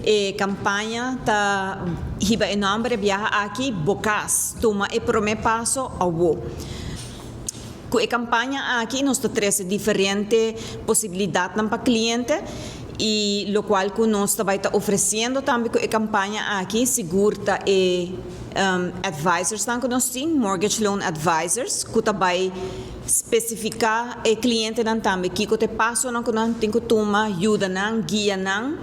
E campaña ta hiba e nomber e biaha aki, Bo Cas, Tuma e Prome Paso Awo. Cu e campaña aki nos ta trece diferente posibilidadnan pa cliente y locual cu nos ta bay ta ofreciendo tambe cu e campaña aki sigur ta e advisorsnan cu nos tin, mortgage loan advisors, cu ta bay specifica e clientenan tambe kico ta e pasonan cu nan tin cu tuma, yuda nan, guia nan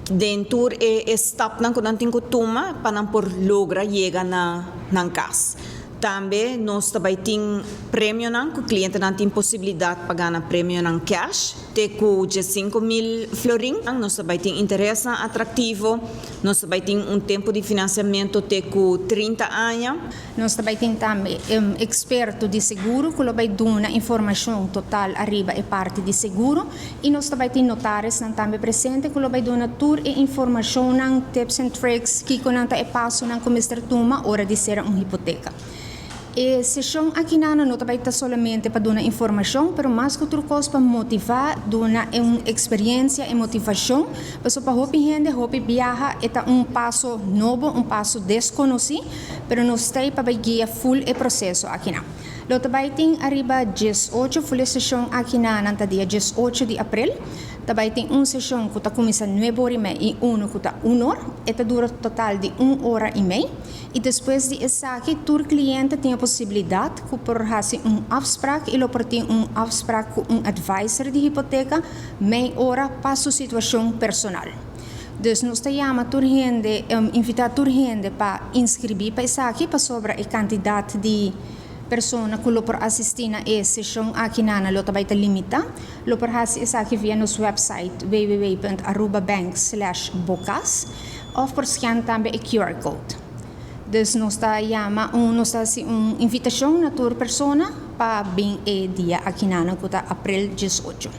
den tur e stapnan cu nan tin cu tuma pa nan por logra yega na nan cas. Tambe nos ta bay tin premionan cu clientenan tin posibilidad pa gana premionan cash te cu 15,000 florin. Nos ta bay tin interesnan atractivo, nos ta bay tin un tempo di financiamento te cu 30 aña. Nos ta bay tin tambe experto di seguro cu lo bay duna informacion total ariba e parti di seguro y nos ta bay tin notarisnan tambe presente cu lo bay duna tur e informacionnan, tips and tricks, kiconan ta e pasonan cu mester tuma ora di cera un hipoteca. E sesion akinan no ta bay ta solamente pa duna informacion, pero mas cu tur cos pa motiva, duna un experiencia y motivacion, paso pa hopi hende, hopi biaha, e ta un paso nobo, un paso desconoci, pero nos ta pa bay guia full e proceso akinan. Lo ta bay tin ariba 18 full e sesion akinan ta dia 18 di april. Ta bay tin un sesion cu ta cuminsa 9:30 y uno cu ta 1 or. E ta dura total di 1 ora y mei. Y despues di esaki, tur cliente tin e posibilidad cu por haci un afspraak y lo por tin un afspraak cu un advisor di hipoteca mei ora pa su situacion personal. Dus nos ta yama tur hende, invita tur hende pa inscribi pa esaki, pasobra e cantidad di persona cu lo por asisti na e sesion akinan lo ta bay ta limita. Lo por haci esaki via nos website www.arubabank/bocas of por scan tambe e QR code. Dus nos ta yama un nos ta haci un invitacion na tur persona pa bin e dia akinan cu ta april 18.